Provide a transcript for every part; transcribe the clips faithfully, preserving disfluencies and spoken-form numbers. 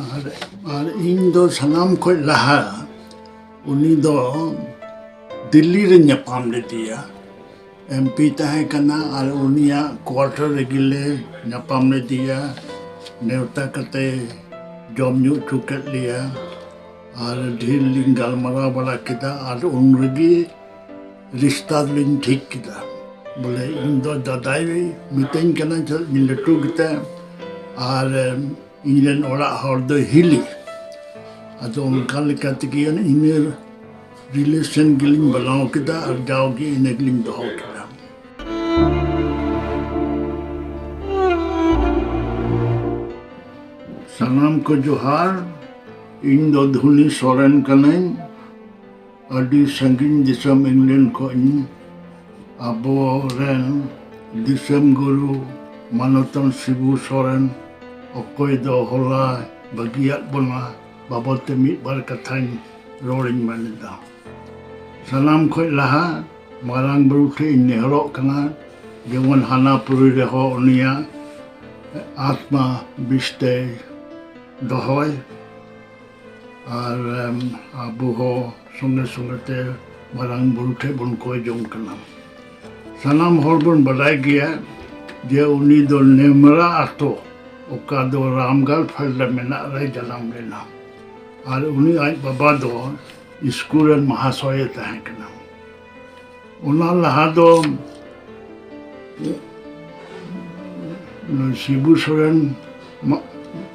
ᱟᱨ, ᱟᱨ ᱤᱧ ᱫᱚ ᱥᱟᱱᱟᱢ ᱠᱷᱚᱱ ᱞᱟᱦᱟ ᱩᱱᱤ ᱫᱚ ᱫᱤᱞᱞᱤ ᱨᱮ ᱧᱟᱯᱟᱢ ᱞᱮᱫᱮᱭᱟ᱾ ᱮᱢ ᱯᱤ ᱛᱟᱦᱮᱸ ᱠᱟᱱᱟ ᱟᱨ ᱩᱱᱤᱭᱟᱜ ᱠᱳᱣᱟᱴᱟᱨ ᱨᱮᱜᱮ ᱞᱮ ᱧᱟᱯᱟᱢ ᱞᱮᱫᱮᱭᱟ᱾ ᱱᱮᱣᱛᱟ ᱠᱟᱛᱮ ᱡᱚᱢ ᱧᱩ ᱦᱚᱪᱚ ᱠᱮᱫ ᱞᱮᱭᱟ ᱟᱨ ᱰᱷᱮᱨ ᱞᱤᱧ ᱜᱟᱞᱢᱟᱨᱟᱣ ᱵᱟᱲᱟ ᱠᱮᱫᱟ᱾ ᱟᱨ ᱩᱱ ᱨᱮᱜᱮ ᱨᱤᱥᱛᱟ ᱫᱚᱞᱤᱧ ᱴᱷᱤᱠ ᱠᱮᱫᱟ᱾ ᱵᱚᱞᱮ, ᱤᱧ ᱫᱚ ᱫᱟᱫᱟᱭ ᱢᱤᱛᱟᱹᱧ ᱠᱟᱱᱟ, ᱪᱮᱫ ᱤᱧ ᱞᱟᱹᱴᱩ ᱜᱮᱛᱟᱭ, ᱟᱨ ᱤᱧ ᱨᱮᱱ ᱚᱲᱟᱜ ᱦᱚᱲ ᱫᱚᱭ ᱦᱤᱞᱤ᱾ ᱟᱫᱚ ᱚᱱᱠᱟ ᱞᱮᱠᱟ ᱛᱮᱜᱮ ᱤᱱᱟᱹ ᱨᱤᱞᱮᱥᱚᱱ ᱜᱮᱞᱤᱧ ᱵᱮᱱᱟᱣ ᱠᱮᱫᱟ ᱟᱨ ᱡᱟᱣᱜᱮ ᱤᱱᱟᱹ ᱜᱮᱞᱤᱧ ᱫᱚᱦᱚ ᱠᱮᱫᱟ᱾ ᱥᱟᱱᱟᱢ ᱠᱚ ᱡᱚᱦᱟᱨ᱾ ᱤᱧ ᱫᱚ ᱫᱷᱩᱱᱤ ᱥᱚᱨᱮᱱ ᱠᱟᱹᱱᱟᱹᱧ᱾ ᱟᱹᱰᱤ ᱥᱟᱺᱜᱤᱧ ᱫᱤᱥᱚᱢ ᱤᱝᱞᱮᱱᱰ ᱠᱷᱚᱱ ᱤᱧ ᱟᱵᱚᱨᱮᱱ ᱫᱤᱥᱚᱢ ᱜᱩᱨᱩ ᱢᱟᱱᱚᱛᱟᱱ ᱥᱤᱵᱩ ᱥᱚᱨᱮᱱ, ᱚᱠᱚᱭ ᱫᱚ ᱦᱚᱞᱟ ᱵᱟᱹᱜᱤᱭᱟᱫ ᱵᱚᱱᱟ, ᱵᱟᱵᱚᱫ ᱛᱮ ᱢᱤᱫ ᱵᱟᱨ ᱠᱟᱛᱷᱟᱧ ᱨᱚᱲᱤᱧ ᱢᱮᱱ ᱮᱫᱟ᱾ ᱥᱟᱱᱟᱢ ᱠᱷᱚᱱ ᱞᱟᱦᱟ ᱢᱟᱨᱟᱝ ᱵᱩᱨᱩ ᱴᱷᱮᱱ ᱤᱧ ᱱᱮᱦᱚᱨᱚᱜ ᱠᱟᱱᱟ, ᱡᱮᱢᱚᱱ ᱦᱟᱱᱟ ᱯᱩᱨᱤ ᱨᱮᱦᱚᱸ ᱩᱱᱤᱭᱟᱜ ᱟᱛᱢᱟ ᱵᱤᱥᱛᱮ ᱫᱚᱦᱚᱭ᱾ ᱟᱨ, ᱮᱢ, ᱟᱵᱚ ᱦᱚᱸ ᱥᱚᱸᱜᱮ ᱥᱚᱸᱜᱮ ᱛᱮ ᱢᱟᱨᱟᱝ ᱵᱩᱨᱩ ᱴᱷᱮᱱ ᱵᱚᱱ ᱠᱚᱭ ᱡᱚᱝ ᱠᱟᱱᱟ᱾ ᱥᱟᱱᱟᱢ ᱦᱚᱲ ᱵᱚᱱ ᱵᱟᱰᱟᱭ ᱜᱮᱭᱟ ᱡᱮ ᱩᱱᱤ ᱫᱚ ᱱᱮᱢᱨᱟ ᱟᱛᱳ, ᱚᱠᱟ ᱫᱚ ᱨᱟᱢᱜᱟᱲ ᱯᱷᱮᱰ ᱨᱮ ᱢᱮᱱᱟᱜ ᱨᱮ ᱡᱟᱱᱟᱢ ᱞᱮᱱᱟ᱾ ᱟᱨ ᱩᱱᱤ ᱟᱡ ᱵᱟᱵᱟ ᱫᱚ ᱥᱠᱩᱞ ᱨᱮᱱ ᱢᱟᱦᱟᱥᱚᱭᱮ ᱛᱟᱦᱮᱸ ᱠᱟᱱᱟ᱾ ᱚᱱᱟ ᱞᱟᱦᱟ ᱫᱚ ᱥᱤᱵᱩ ᱥᱚᱨᱮᱱ ᱢᱟ-,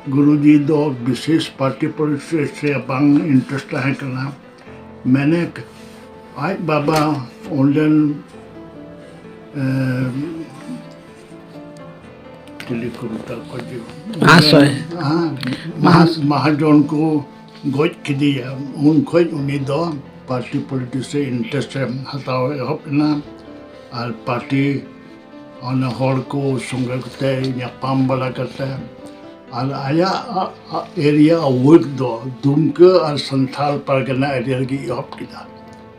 ᱜᱩᱨᱩᱡᱤ ᱫᱚ ᱵᱤᱥᱮᱥ ᱯᱟᱨᱴᱤ ᱯᱚᱞᱤᱴᱤᱠᱥ ᱨᱮ ᱵᱟᱝ ᱤᱱᱴᱟᱨᱮᱥᱴ ᱛᱟᱦᱮᱸ ᱠᱟᱱᱟ᱾ ᱢᱮᱱᱮᱠ ᱟᱡ ᱵᱟᱵᱟ ᱚᱸᱰᱮᱱ, ᱮ, ᱪᱤᱞᱤ ᱠᱚ ᱢᱮᱛᱟ ᱠᱚᱣᱟ ᱡᱮ, ᱢᱟᱦᱟᱥᱚᱭ᱾ ᱦᱮᱸ, ᱢᱟᱦᱟᱥ-, ᱢᱟᱦᱟᱡᱚᱱ ᱠᱚ ᱜᱚᱡ ᱠᱮᱫᱮᱭᱟ᱾ ᱩᱱ ᱠᱷᱚᱱ ᱩᱱᱤ ᱫᱚ ᱯᱟᱨᱴᱤ ᱯᱚᱞᱤᱴᱤᱠᱥ ᱨᱮ ᱤᱱᱴᱟᱨᱮᱥᱴ ᱮ ᱦᱟᱛᱟᱣ ᱮᱦᱚᱵ ᱮᱱᱟ᱾ ᱟᱨ ᱯᱟᱨᱴᱤ ᱚᱱᱟ ᱦᱚᱲ ᱠᱚ ᱥᱚᱸᱜᱮ ᱠᱟᱛᱮ ᱧᱟᱯᱟᱢ ᱵᱟᱲᱟ ᱠᱟᱛᱮ, ᱟᱨ ᱟᱭᱟᱜ ᱟ-, ᱟ-, ᱮᱨᱤᱭᱟ ᱚᱯᱷ ᱣᱟᱨᱠ ᱫᱚ ᱫᱩᱢᱠᱟᱹ ᱟᱨ ᱥᱟᱱᱛᱷᱟᱞ ᱯᱟᱨᱜᱟᱱᱟ ᱮᱨᱤᱭᱟ ᱨᱮᱜᱮ ᱮᱦᱚᱵ ᱠᱮᱫᱟ᱾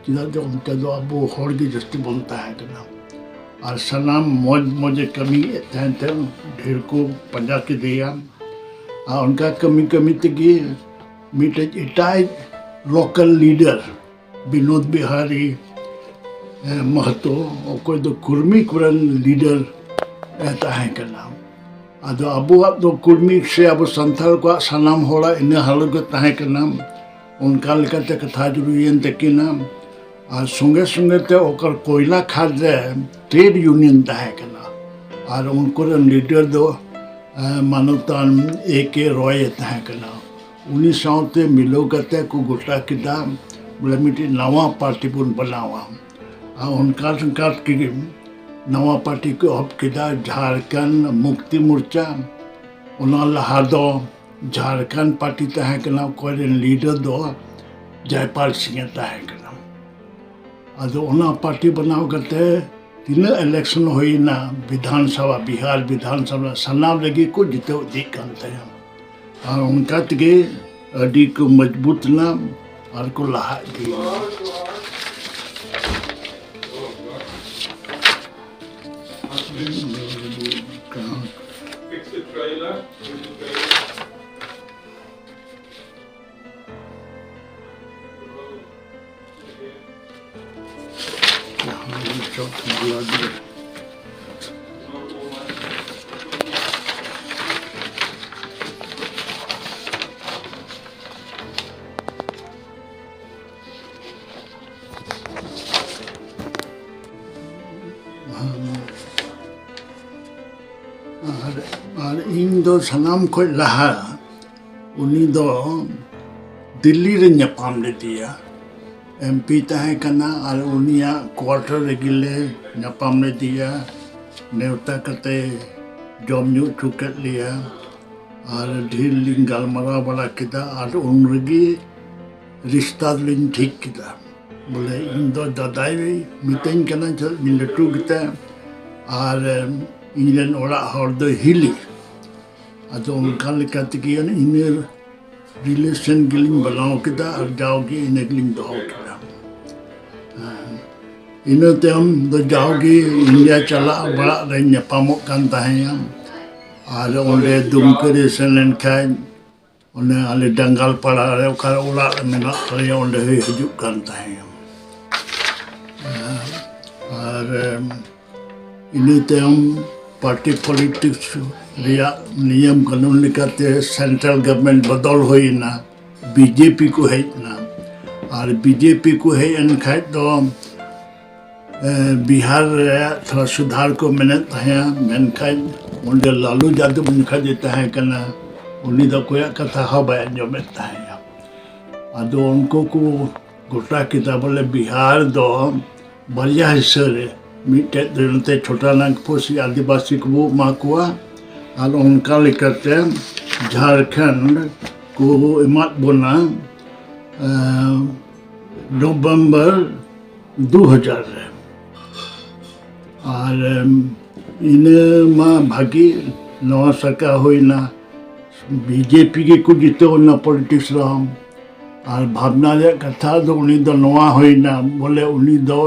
ᱪᱮᱫᱟᱜ ᱡᱮ ᱚᱱᱛᱮ ᱫᱚ ᱟᱵᱚ ᱦᱚᱲ ᱜᱮ ᱡᱟᱹᱥᱛᱤ ᱵᱚᱱ ᱛᱟᱦᱮᱸ ᱠᱟᱱᱟ᱾ ᱟᱨ ᱥᱟᱱᱟᱢ ᱢᱚᱡᱽ ᱢᱚᱡᱽ ᱮ ᱠᱟᱹᱢᱤᱭᱮᱫ ᱛᱟᱦᱮᱸ ᱛᱮ ᱰᱷᱮᱨ ᱠᱚ ᱯᱟᱸᱡᱟ ᱠᱮᱫᱮᱭᱟ᱾ ᱟᱨ ᱚᱱᱠᱟ ᱠᱟᱹᱢᱤ ᱠᱟᱹᱢᱤ ᱛᱮᱜᱮ ᱢᱤᱫᱴᱮᱡ ᱮᱴᱟᱜ ᱞᱳᱠᱟᱞ ᱞᱤᱰᱟᱨ ᱵᱤᱱᱳᱫ ᱵᱤᱦᱟᱨᱤ, ᱮ, ᱢᱟᱦᱟᱛᱚ, ᱚᱠᱚᱭ ᱫᱚ ᱠᱩᱲᱢᱤ ᱠᱚᱨᱮᱱ ᱞᱤᱰᱟᱨ ᱮ ᱛᱟᱦᱮᱸ ᱠᱟᱱᱟ᱾ ᱟᱫᱚ ᱟᱵᱚᱣᱟᱜ ᱫᱚ ᱠᱩᱲᱢᱤ ᱥᱮ ᱟᱵᱚ ᱥᱟᱱᱛᱟᱲ ᱠᱚᱣᱟᱜ ᱥᱟᱱᱟᱢ ᱦᱚᱲᱟᱜ ᱤᱱᱟᱹ ᱦᱟᱞᱚᱛ ᱜᱮ ᱛᱟᱦᱮᱸ ᱠᱟᱱᱟ᱾ ᱚᱱᱠᱟ ᱞᱮᱠᱟᱛᱮ ᱠᱟᱛᱷᱟ ᱡᱩᱨᱤᱭᱮᱱ ᱛᱟᱹᱠᱤᱱᱟ᱾ ᱟᱨ ᱥᱚᱸᱜᱮ ᱥᱚᱸᱜᱮ ᱛᱮ ᱚᱠᱟ ᱠᱚᱭᱞᱟ ᱠᱷᱟᱫᱽ ᱨᱮ ᱴᱨᱮᱰ ᱭᱩᱱᱤᱭᱚᱱ ᱛᱟᱦᱮᱸ ᱠᱟᱱᱟ, ᱟᱨ ᱩᱱᱠᱩ ᱨᱮᱱ ᱞᱤᱰᱟᱨ ᱫᱚ, ᱮ, ᱢᱟᱱᱚᱛᱟᱱ ᱮ ᱠᱮ ᱨᱚᱭ ᱮ ᱛᱟᱦᱮᱸ ᱠᱟᱱᱟ᱾ ᱩᱱᱤ ᱥᱟᱶᱛᱮ ᱢᱤᱞᱟᱹᱣ ᱠᱟᱛᱮ ᱠᱚ ᱜᱚᱴᱟ ᱠᱮᱫᱟ, ᱵᱚᱞᱮ, ᱢᱤᱫᱴᱤᱡ ᱱᱟᱣᱟ ᱯᱟᱨᱴᱤ ᱵᱚᱱ ᱵᱮᱱᱟᱣᱟ᱾ ᱟᱨ ᱚᱱᱠᱟ ᱚᱱᱠᱟ ᱛᱮᱜᱮ ᱱᱟᱣᱟ ᱯᱟᱨᱴᱤ ᱠᱚ ᱮᱦᱚᱵ ᱠᱮᱫᱟ, ᱡᱷᱟᱲᱠᱷᱚᱸᱰ ᱢᱩᱠᱛᱤ ᱢᱳᱨᱪᱟ᱾ ᱚᱱᱟ ᱞᱟᱦᱟ ᱫᱚ ᱡᱷᱟᱲᱠᱷᱚᱸᱰ ᱯᱟᱨᱴᱤ ᱛᱟᱦᱮᱸ ᱠᱟᱱᱟ, ᱚᱠᱚᱭ ᱨᱮᱱ ᱞᱤᱰᱟᱨ ᱫᱚ ᱡᱟᱭᱯᱟᱞ ᱥᱤᱝ ᱮ ᱛᱟᱦᱮᱸ ᱠᱟᱱᱟ᱾ ᱟᱫᱚ ᱚᱱᱟ ᱯᱟᱨᱴᱤ ᱵᱮᱱᱟᱣ ᱠᱟᱛᱮ ᱛᱤᱱᱟᱹᱜ ᱤᱞᱮᱠᱥᱚᱱ ᱦᱩᱭᱱᱟ, ᱵᱤᱫᱷᱟᱱ ᱥᱚᱵᱷᱟ, ᱵᱤᱦᱟᱨ ᱵᱤᱫᱷᱟᱱ ᱥᱚᱵᱷᱟ, ᱥᱟᱱᱟᱢ ᱨᱮᱜᱮ ᱠᱚ ᱡᱤᱛᱟᱹᱣ ᱤᱫᱤᱜ ᱠᱟᱱ ᱛᱟᱦᱮᱸᱫ᱾ ᱟᱨ ᱚᱱᱠᱟ ᱛᱮᱜᱮ ᱟᱹᱰᱤ ᱠᱚ ᱢᱚᱡᱽᱵᱩᱛ ᱮᱱᱟ ᱟᱨ ᱠᱚ ᱞᱟᱦᱟ ᱤᱫᱤᱭᱮᱱᱟ᱾ ᱟᱨ, ᱟᱨ ᱤᱧ ᱫᱚ ᱥᱟᱱᱟᱢ ᱠᱷᱚᱱ ᱞᱟᱦᱟ ᱩᱱᱤ ᱫᱚ ᱫᱤᱞᱞᱤ ᱨᱮ ᱧᱟᱯᱟᱢ ᱞᱮᱫᱮᱭᱟ᱾ ᱮᱢ ᱯᱤ ᱛᱟᱦᱮᱸ ᱠᱟᱱᱟ ᱟᱨ ᱩᱱᱤᱭᱟᱜ ᱠᱣᱟᱴᱟᱨ ᱨᱮᱜᱮ ᱞᱮ ᱧᱟᱯᱟᱢ ᱞᱮᱫᱮᱭᱟ᱾ ᱱᱮᱣᱛᱟ ᱠᱟᱛᱮ ᱡᱚᱢ ᱧᱩ ᱦᱚᱪᱚ ᱠᱮᱫ ᱞᱮᱭᱟ ᱟᱨ ᱰᱷᱮᱨ ᱞᱤᱧ ᱜᱟᱞᱢᱟᱨᱟᱣ ᱵᱟᱲᱟ ᱠᱮᱫᱟ ᱟᱨ ᱩᱱ ᱨᱮᱜᱮ ᱨᱤᱥᱛᱟ ᱫᱚᱞᱤᱧ ᱴᱷᱤᱠ ᱠᱮᱫᱟ᱾ ᱵᱚᱞᱮ, ᱤᱧ ᱫᱚ ᱫᱟᱫᱟᱭ ᱢᱤᱛᱟᱹᱧ ᱠᱟᱱᱟ, ᱪᱮᱫ ᱤᱧ ᱞᱟᱹᱴᱩ ᱜᱮᱛᱮ, ᱟᱨ ᱤᱧ ᱨᱮᱱ ᱚᱲᱟᱜ ᱦᱚᱲ ᱫᱚ ᱦᱤᱞᱤ᱾ ᱟᱫᱚ ᱚᱱᱠᱟ ᱞᱮᱠᱟ ᱛᱮᱜᱮ ᱤᱱᱟᱹ ᱨᱤᱞᱮᱥᱚᱱ ᱜᱮᱞᱤᱧ ᱵᱮᱱᱟᱣ ᱠᱮᱫᱟ ᱟᱨ ᱡᱟᱣᱜᱮ ᱤᱱᱟᱹ ᱜᱮᱞᱤᱧ ᱫᱚᱦᱚ ᱠᱮᱫᱟ᱾ ᱦᱮᱸ᱾ ᱤᱱᱟᱹ ᱛᱟᱭᱚᱢ ᱫᱚ ᱡᱟᱣᱜᱮ ᱤᱱᱰᱤᱭᱟ ᱪᱟᱞᱟᱜ ᱵᱟᱲᱟᱜ ᱨᱮ ᱧᱟᱯᱟᱢᱚᱜ ᱠᱟᱱ ᱛᱟᱦᱮᱸᱭᱟ᱾ ᱟᱨ ᱚᱸᱰᱮ ᱫᱩᱢᱠᱟᱹ ᱨᱮ ᱥᱮᱱ ᱞᱮᱱᱠᱷᱟᱱ ᱚᱱᱮ ᱟᱞᱮ ᱰᱟᱝᱜᱟᱞ ᱯᱟᱲᱟ ᱨᱮ ᱚᱠᱟᱨᱮ ᱚᱲᱟᱜ ᱨᱮ ᱢᱮᱱᱟᱜ ᱛᱟᱞᱮᱭᱟ, ᱚᱸᱰᱮ ᱦᱚᱸᱭ ᱦᱤᱡᱩᱜ ᱠᱟᱱ ᱛᱟᱦᱮᱸᱱᱟ᱾ ᱟᱨ ᱤᱱᱟᱹ ᱛᱟᱭᱚᱢ ᱯᱟᱨᱴᱤ ᱯᱚᱞᱤᱴᱤᱠᱥ ᱨᱮᱭᱟᱜ ᱱᱤᱭᱚᱢ ᱠᱟᱹᱱᱩᱱ ᱞᱮᱠᱟᱛᱮ ᱥᱮᱱᱴᱨᱟᱞ ᱜᱚᱵᱷᱚᱨᱱᱢᱮᱱᱴ ᱵᱚᱫᱚᱞ ᱦᱩᱭᱮᱱᱟ ᱵᱤᱡᱮᱯᱤ ᱠᱚ ᱦᱮᱡ ᱮᱱᱟ᱾ ᱟᱨ ᱵᱤᱡᱮᱯᱤ ᱠᱚ ᱦᱮᱡ ᱮᱱ ᱠᱷᱟᱡ ᱫᱚ ᱵᱤᱦᱟᱨ ᱨᱮ ᱛᱷᱚᱲᱟ ᱥᱩᱫᱷᱟᱨ ᱠᱚ ᱢᱮᱱᱮᱫ ᱛᱟᱦᱮᱸᱫ, ᱢᱮᱱᱠᱷᱟᱱ ᱚᱸᱰᱮ ᱞᱟᱞᱩ ᱡᱟᱫᱚᱵ ᱩᱱ ᱡᱚᱠᱷᱟᱡ ᱮ ᱛᱟᱦᱮᱸ ᱠᱟᱱᱟ, ᱩᱱᱤ ᱫᱚ ᱚᱠᱚᱭᱟᱜ ᱠᱟᱛᱷᱟ ᱦᱚᱸ ᱵᱟᱭ ᱟᱸᱡᱚᱢᱮᱫ ᱛᱟᱦᱮᱸᱫ᱾ ᱟᱫᱚ ᱩᱱᱠᱩ ᱠᱚ ᱜᱚᱴᱟ ᱠᱮᱫᱟ ᱵᱚᱞᱮ ᱵᱤᱦᱟᱨ ᱫᱚ ᱵᱟᱨᱭᱟ ᱦᱤᱥᱟᱹ ᱨᱮ, ᱢᱤᱫᱴᱮᱡ ᱫᱚ ᱱᱚᱛᱮ ᱪᱷᱳᱴᱟ ᱱᱟᱜᱽᱯᱩᱨ ᱥᱮ ᱟᱹᱫᱤᱵᱟᱹᱥᱤ ᱠᱚᱵᱚ ᱮᱢᱟ ᱠᱚᱣᱟ, ᱟᱨ ᱚᱱᱠᱟ ᱞᱮᱠᱟᱛᱮ ᱡᱷᱟᱲᱠᱷᱚᱸᱰ ᱠᱚ ᱮᱢᱟᱫ ᱵᱚᱱᱟ ᱱᱚᱵᱷᱮᱢᱵᱚᱨ ᱫᱩ ᱦᱟᱡᱟᱨ ᱨᱮ᱾ ᱟᱨ ᱤᱱᱟᱹ ᱢᱟ ᱵᱷᱟᱹᱜᱤ ᱱᱚᱣᱟ ᱥᱟᱠᱟ ᱦᱩᱭᱱᱟ, ᱵᱤᱡᱮᱯᱤ ᱜᱮᱠᱚ ᱡᱤᱛᱟᱹᱣ ᱮᱱᱟ ᱯᱚᱞᱤᱴᱤᱠᱥ ᱨᱮᱦᱚᱸ᱾ ᱟᱨ ᱵᱷᱟᱵᱽᱱᱟ ᱨᱮᱭᱟᱜ ᱠᱟᱛᱷᱟ ᱫᱚ ᱩᱱᱤ ᱫᱚ ᱱᱚᱣᱟ ᱦᱩᱭᱱᱟ, ᱵᱚᱞᱮ ᱩᱱᱤ ᱫᱚ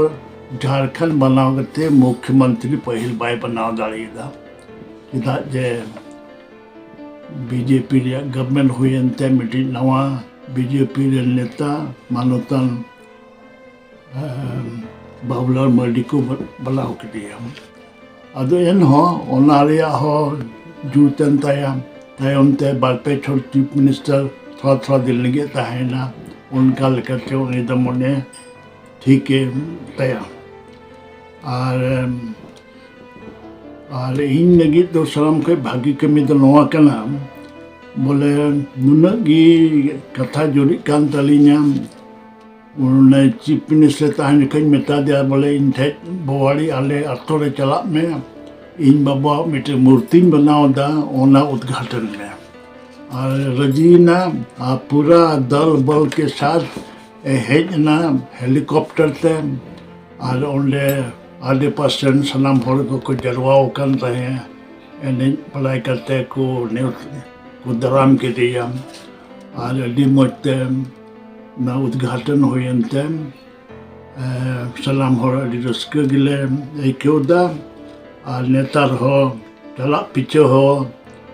ᱡᱷᱟᱲᱠᱷᱚᱸᱰ ᱵᱮᱱᱟᱣ ᱠᱟᱛᱮ ᱢᱩᱠᱷᱭᱚᱢᱚᱱᱛᱨᱤ ᱯᱟᱹᱦᱤᱞ ᱵᱟᱭ ᱵᱮᱱᱟᱣ ᱫᱟᱲᱮᱭᱟᱫᱟ᱾ ᱪᱮᱫᱟᱜ ᱡᱮ ᱵᱤᱡᱮᱯᱤ ᱨᱮᱭᱟᱜ ᱜᱚᱵᱷᱚᱨᱱᱢᱮᱱᱴ ᱦᱩᱭᱮᱱ ᱛᱮ ᱢᱤᱫᱴᱤᱡ ᱱᱟᱣᱟ ᱵᱤᱡᱮᱯᱤ ᱨᱮᱱ ᱱᱮᱛᱟ ᱢᱟᱱᱚᱛᱟᱱ ᱵᱟᱵᱩᱞᱟᱞ ᱢᱟᱨᱰᱤ ᱠᱚ ᱵᱟᱞᱟᱣ ᱠᱮᱫᱮᱭᱟ᱾ ᱟᱫᱚ ᱮᱱᱦᱚᱸ ᱚᱱᱟ ᱨᱮᱭᱟᱜ ᱦᱚᱸ ᱡᱩᱛ ᱮᱱ ᱛᱟᱭᱟ᱾ ᱛᱟᱭᱚᱢ ᱛᱮ ᱵᱟᱨ ᱯᱮ ᱪᱷᱚᱴ ᱪᱤᱯ ᱢᱤᱱᱤᱥᱴᱟᱨ ᱛᱷᱚᱲᱟ ᱛᱷᱚᱲᱟ ᱫᱤᱱ ᱞᱟᱹᱜᱤᱫ ᱛᱟᱦᱮᱸᱭᱮᱱᱟ᱾ ᱚᱱᱠᱟ ᱞᱮᱠᱟᱛᱮ ᱩᱱᱤ ᱫᱚ ᱢᱚᱱᱮ ᱴᱷᱤᱠ ᱮᱱ ᱛᱟᱭᱟ᱾ ᱟᱨ ᱟᱨ ᱤᱧ ᱞᱟᱹᱜᱤᱫ ᱫᱚ ᱥᱟᱱᱟᱢ ᱠᱷᱚᱱ ᱵᱷᱟᱹᱜᱤ ᱠᱟᱹᱢᱤ ᱫᱚ ᱱᱚᱣᱟ ᱠᱟᱱᱟ, ᱵᱚᱞᱮ ᱱᱩᱱᱟᱹᱜ ᱜᱮ ᱠᱟᱛᱷᱟ ᱡᱩᱨᱤᱜ ᱠᱟᱱ ᱛᱟᱹᱞᱤᱧᱟ᱾ ᱚᱱᱮ ᱪᱤᱯ ᱢᱤᱱᱤᱥᱴᱟᱨ ᱛᱟᱦᱮᱱ ᱡᱚᱠᱷᱚᱱ ᱢᱮᱛᱟ ᱫᱮᱭᱟ ᱵᱚᱞᱮ, ᱤᱧ ᱴᱷᱮᱡ ᱵᱚᱣᱟᱲᱤ ᱟᱞᱮ ᱟᱛᱳ ᱨᱮ ᱪᱟᱞᱟᱜ ᱢᱮ, ᱤᱧ ᱵᱟᱵᱟᱣᱟᱜ ᱢᱤᱫᱴᱮᱱ ᱢᱩᱨᱛᱤᱧ ᱵᱮᱱᱟᱣ ᱮᱫᱟ, ᱚᱱᱟ ᱩᱫᱽᱜᱷᱟᱴᱚᱱ ᱢᱮ᱾ ᱟᱨ ᱨᱟᱹᱡᱤᱭᱮᱱᱟ᱾ ᱟᱨ ᱯᱩᱨᱟ ᱫᱚᱞ ᱵᱚᱞ ᱠᱮ ᱥᱟᱛᱷ ᱮ ᱦᱮᱡ ᱮᱱᱟ ᱦᱮᱞᱤᱠᱚᱯᱴᱟᱨ ᱛᱮ᱾ ᱟᱨ ᱚᱸᱰᱮ ᱟᱰᱮ ᱯᱟᱥᱮ ᱨᱮᱱ ᱥᱟᱱᱟᱢ ᱦᱚᱲ ᱠᱚᱠᱚ ᱡᱟᱨᱣᱟ ᱟᱠᱟᱱ ᱛᱟᱦᱮᱸᱫ᱾ ᱮᱱᱮᱡ ᱵᱟᱲᱟᱭ ᱠᱟᱛᱮ ᱠᱚ ᱱᱮᱣᱛ-, ᱠᱚ ᱫᱟᱨᱟᱢ ᱠᱮᱫᱮᱭᱟ᱾ ᱟᱨ ᱟᱹᱰᱤ ᱢᱚᱡᱽ ᱛᱮ ᱚᱱᱟ ᱩᱫᱽᱜᱷᱟᱴᱚᱱ ᱦᱩᱭᱮᱱ ᱛᱮ, ᱮ, ᱥᱟᱱᱟᱢ ᱦᱚᱲ ᱟᱹᱰᱤ ᱨᱟᱹᱥᱠᱟᱹ ᱜᱮᱞᱮ ᱟᱹᱭᱠᱟᱹᱣ ᱮᱫᱟ᱾ ᱟᱨ ᱱᱮᱛᱟᱨ ᱦᱚᱸ ᱪᱟᱞᱟᱜ ᱯᱤᱪᱷᱟᱹ ᱦᱚᱸ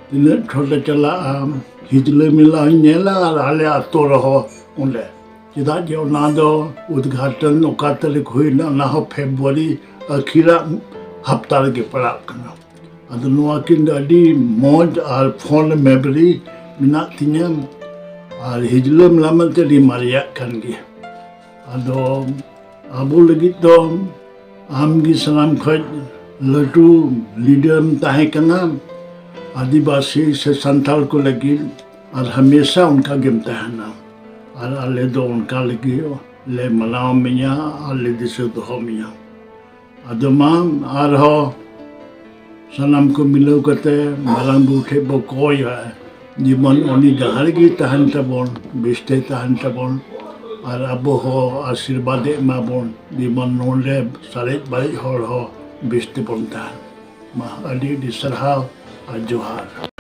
ᱛᱤᱱᱟᱹᱜ ᱪᱷᱚᱴ ᱞᱮ ᱪᱟᱞᱟᱜᱼᱟ, ᱦᱤᱡᱞᱟᱹ ᱢᱮᱞᱟ ᱦᱚᱸᱧ ᱧᱮᱞᱟ ᱟᱨ ᱟᱞᱮ ᱟᱛᱳ ᱨᱮᱦᱚᱸ ᱚᱸᱰᱮ᱾ ᱪᱮᱫᱟᱜ ᱡᱮ ᱚᱱᱟ ᱫᱚ ᱩᱫᱽᱜᱷᱟᱴᱚᱱ ᱚᱠᱟ ᱛᱟᱹᱨᱤᱠᱷ ᱦᱩᱭᱱᱟ, ᱚᱱᱟ ᱦᱚᱸ ᱯᱷᱮᱵᱽᱨᱩᱣᱟᱨᱤ ᱟᱹᱠᱷᱤᱨᱟᱜ ᱦᱟᱯᱛᱟ ᱨᱮᱜᱮ ᱯᱟᱲᱟᱜ ᱠᱟᱱᱟ᱾ ᱟᱫᱚ ᱱᱚᱣᱟ ᱠᱤᱱ ᱫᱚ ᱟᱹᱰᱤ ᱢᱚᱡᱽ ᱟᱨ fond memory ᱢᱮᱱᱟᱜ ᱛᱤᱧᱟᱹ᱾ ᱟᱨ ᱦᱤᱡᱞᱟᱹ ᱢᱮᱞᱟ ᱢᱮᱱᱛᱮ ᱟᱹᱰᱤ ᱢᱟᱨᱮᱭᱟᱜ ᱠᱟᱱ ᱜᱮᱭᱟ᱾ ᱟᱫᱚ ᱟᱵᱚ ᱞᱟᱹᱜᱤᱫ ᱫᱚ ᱟᱢᱜᱮ ᱥᱟᱱᱟᱢ ᱠᱷᱚᱱ ᱞᱟᱹᱴᱩ leader ᱮᱢ ᱛᱟᱦᱮᱸ ᱠᱟᱱᱟ ᱟᱹᱫᱤᱵᱟᱹᱥᱤ ᱥᱮ ᱥᱟᱱᱛᱟᱲ ᱠᱚ ᱞᱟᱹᱜᱤᱫ, ᱟᱨ ᱦᱟᱢᱮᱥᱟ ᱚᱱᱠᱟ ᱜᱮᱢ ᱛᱟᱦᱮᱱᱟ᱾ ᱟᱨ ᱟᱞᱮ ᱫᱚ ᱚᱱᱠᱟ ᱞᱟᱹᱜᱤᱫ ᱞᱮ ᱢᱟᱱᱟᱣ ᱢᱮᱭᱟ ᱟᱨ ᱞᱮ ᱫᱤᱥᱟᱹ ᱫᱚᱦᱚ ᱢᱮᱭᱟ᱾ ᱟᱫᱚ ᱢᱟ ᱟᱨᱦᱚᱸ ᱥᱟᱱᱟᱢ ᱠᱚ ᱢᱤᱞᱟᱹᱣ ᱠᱟᱛᱮ ᱢᱟᱨᱟᱝ ᱵᱩᱨᱩ ᱴᱷᱮᱱ ᱵᱚ ᱠᱚᱭᱟ, ᱡᱮᱢᱚᱱ ᱩᱱᱤ ᱡᱟᱦᱟᱸ ᱨᱮᱜᱮ ᱛᱟᱦᱮᱱ ᱛᱟᱵᱚᱱ, ᱵᱮᱥᱛᱮ ᱛᱟᱦᱮᱱ ᱛᱟᱵᱚᱱ, ᱟᱨ ᱟᱵᱚ ᱦᱚᱸ ᱟᱥᱤᱨᱵᱟᱫᱽ ᱮ ᱮᱢᱟ ᱵᱚᱱ, ᱡᱮᱢᱚᱱ ᱱᱚᱰᱮ ᱥᱟᱨᱮᱡ ᱵᱟᱨᱮᱡ ᱦᱚᱲ ᱦᱚᱸ ᱵᱮᱥ ᱛᱮᱵᱚᱱ ᱛᱟᱦᱮᱱ ᱢᱟ᱾ ᱟᱹᱰᱤ ᱟᱹᱰᱤ ᱥᱟᱨᱦᱟᱣ ᱟᱨ ᱡᱚᱦᱟᱨ᱾